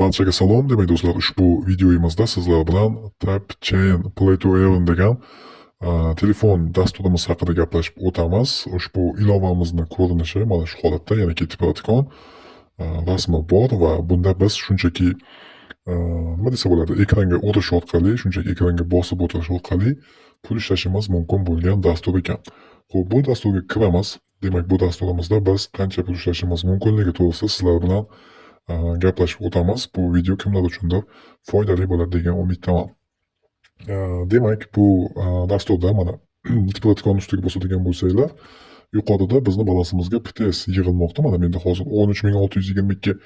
Barchaga salom. Demak, do'stlar, ushbu videoyimizda sizlar bilan TapChain Play to Earn degan telefon dasturimiz haqida gaplashib o'tamiz. Ushbu ilovamizni ko'rinishi mana shu holatda, ya'ni tipratikon rasmi bor va bunda biz shunchaki nima desa bo'ladi, ekranga o'tish orqali, shunchaki ekranga bosib o'tirish orqali pul ishlashimiz mumkin bo'lgan dastur ekan. Xo'p, bu dasturga kiramiz. Demak, bu dasturimizda biz qancha pul ishlashimiz mumkinligi to'g'risida sizlar bilan gaplashib o'tamiz. Bu video kimlar uchundir foydali bo'ladi degan umiddaman. Demak, bu dasturda mana tipratikon ustiga bosadigan bo'lsanglar, yuqorida bizni balansimizga PTS yig'ilmoqda. Mana menda hozir 13 622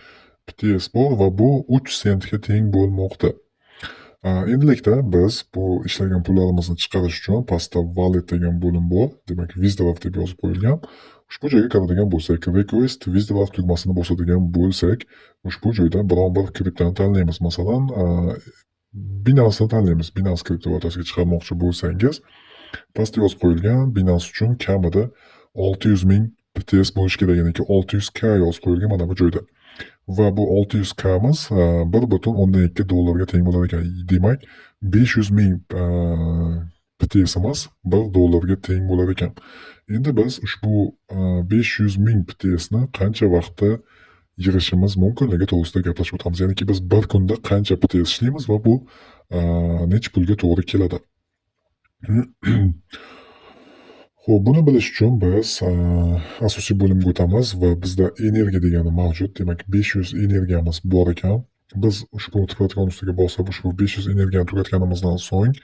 PTS bor va bu 3 sentga teng bo'lmoqda. Endilikda biz bu ishlagan pullarimizni chiqarish uchun pastda wallet degan bo'lim bor. Demak, withdraw deb yozib qo'yilgan. Ushbu joyga kiradigan bo'lsak, request withdraw tugmasini bosadigan bo'lsak, ushbu joyda biron bir kriptoni tanlaymiz. Masalan, Binance'ni tanlaymiz. Binance kriptovalyutasiga chiqarmoqchi bo'lsangiz, pastda yozib qo'yilgan Binance uchun kamida 600 ming PTS bo'lishi kerak, ya'niki 600K yozib qo'yilgan mana bu joyda. Va bu 600 K'miz 1,2 dollarga teng bo'lar ekan. Demak, 500 ming PTS'imiz 1 dollarga teng bo'lar ekan. Endi biz ushbu 500 ming PTS'ni qancha vaqtda yig'ishimiz mumkinligi to'g'risida gaplashib o'tamiz. Ya'niki biz bir kunda qancha PTS ishlaymiz va bu necha pulga to'g'ri keladi. Xo'p, buni bilish uchun biz asosiy bo'limga o'tamiz va bizda energiya degani mavjud. Demak, 500 energiyamiz bor ekan. Biz ushbu tipratikon ustiga bosib, ushbu 500 energiyani tugatganimizdan so'ng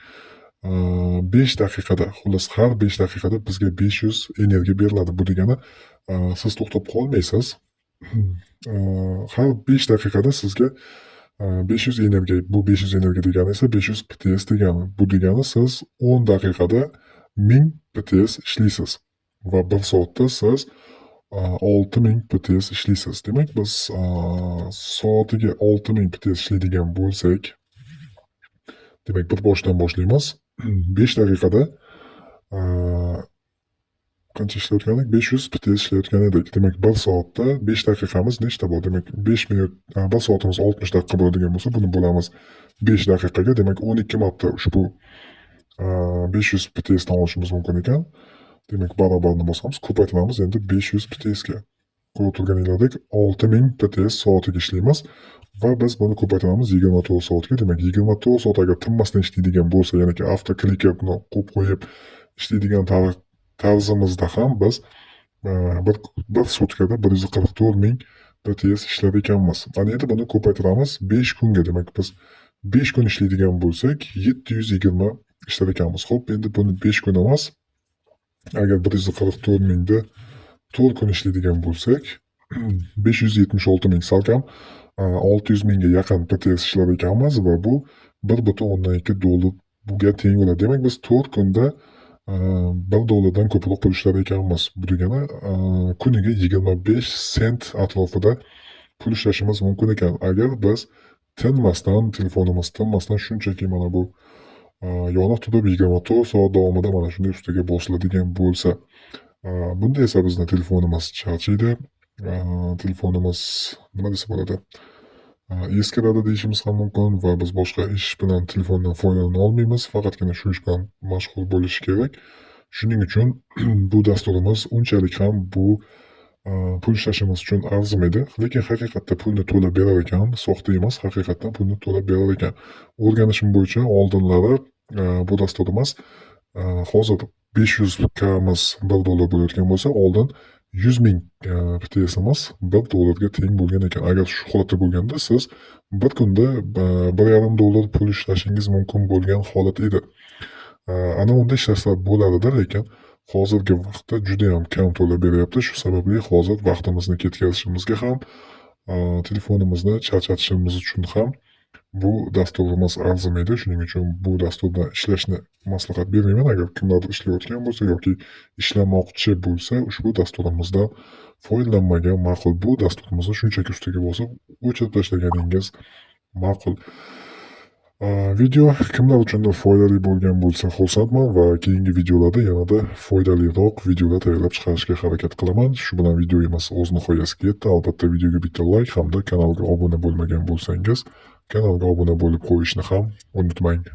5 daqiqada, xullas har 5 daqiqada bizga 500 energiya beriladi. Bu degani siz to'xtab qolmaysiz. Har 5 daqiqada sizga 500 energiya, bu 500 energiya degani esa 500 PTS degani. Bu degani siz 10 daqiqada 1000 PTS ishlaysiz va 1 soatda siz 6000 PTS ishlaysiz. Demak, biz soatiga 6000 PTS ishlaydigan bo'lsak, demak, bir boshdan boshlaymiz. 5 daqiqada qancha ishlayotgan edik? 500 PTS ishlayotgan edik. Demak, 1 soatda 5 daqiqamiz nechta bor? Demak, 5 minut, 1 soatimiz 60 daqiqa bo'ladigan bo'lsa, buni bo'lamiz 5 daqiqaga. Demak, 12 marta ushbu 500 PTS dan olishimiz mumkin ekan. Demak, barobarni bosamiz, ko'paytiramiz endi 500 PTS ga. Ko'rib turganingizdek, 6000 PTS soatiga ishlaymiz va biz buni ko'paytiramiz 24 soatga. Demak, 24 soat agar tinmasdan ishlaydigan bo'lsa, ya'niki avtoklikerni qo'yib qo'yib ishlaydigan tarzimizda ham biz bir sutkada 144 000 PTS ishlar ekanmiz. Ana endi buni ko'paytiramiz 5 kunga. Demak, biz 5 kun ishlaydigan bo'lsak, 720 ishlar ekanmiz. Xo'p, endi buni 5 kun emas, agar 144 mingda 4 kun ishlaydigan bo'lsak, 576 ming, salkam 600 mingga yaqin PTS ishlar ekanmiz va bu 1,2 dollarga teng bo'ladi. Demak, biz 4 kunda 1 dollardan ko'proq pul ishlar ekanmiz. Bu degani kuniga 25 sent atrofida pul ishlashimiz mumkin ekan. Agar biz tinmasdan, telefonimiz tinmasdan shunchaki mana bu yoniq turib 24 soat davomida mana shunday ustiga bosiladigan bo'lsa, bunda esa bizni telefonimiz charchaydi. Telefonimiz nima desa bo'ladi? Eskiradi deyishimiz ham mumkin va biz boshqa ish bilan telefondan foydalana olmaymiz. Faqatgina shu ish bilan mashg'ul bo'lish kerak. Shuning uchun bu dasturimiz unchalik ham bu pul ishlashimiz uchun arzimaydi. Lekin haqiqatda pulni to'lab berar ekan, soxta emas, haqiqatdan pulni to'lab berar ekan. O'rganishim bo'yicha oldinlari bu dasturimiz hozir 500 K'miz 1 dollar bo'layotgan bo'lsa, oldin 100 ming PTS'imiz 1 dollarga teng bo'lgan ekan. Agar shu holatda bo'lganda siz bir kunda 1,5 dollar pul ishlashingiz mumkin bo'lgan holat edi. Ana unda ishlasa bo'lardi, lekin hozirgi vaqtda juda ham kam to'lab beryapti. Shu sababli hozir vaqtimizni ketkazishimizga ham, telefonimizni charchatishimiz uchun ham bu dasturimiz arzimaydi. Shuning uchun bu dasturdan ishlashni maslahat bermayman. Agar kimlardir ishlayotgan bo'lsa yoki ishlamoqchi bo'lsa, ushbu dasturimizdan foydalanmagan ma'qul. Bu dasturimizni shunchaki ustiga bosib o'chirib tashlaganingiz ma'qul. Video kimlar uchundir foydali bo'lgan bo'lsa xursandman va keyingi videolarda yanada foydaliroq videolar tayyorlab chiqarishga harakat qilaman. Shu bilan videomiz o'z nihoyasiga yetdi. Albatta videoga bitta like hamda kanalga obuna bo'lmagan bo'lsangiz, kanalga obuna bo'lib qo'yishni ham unutmang.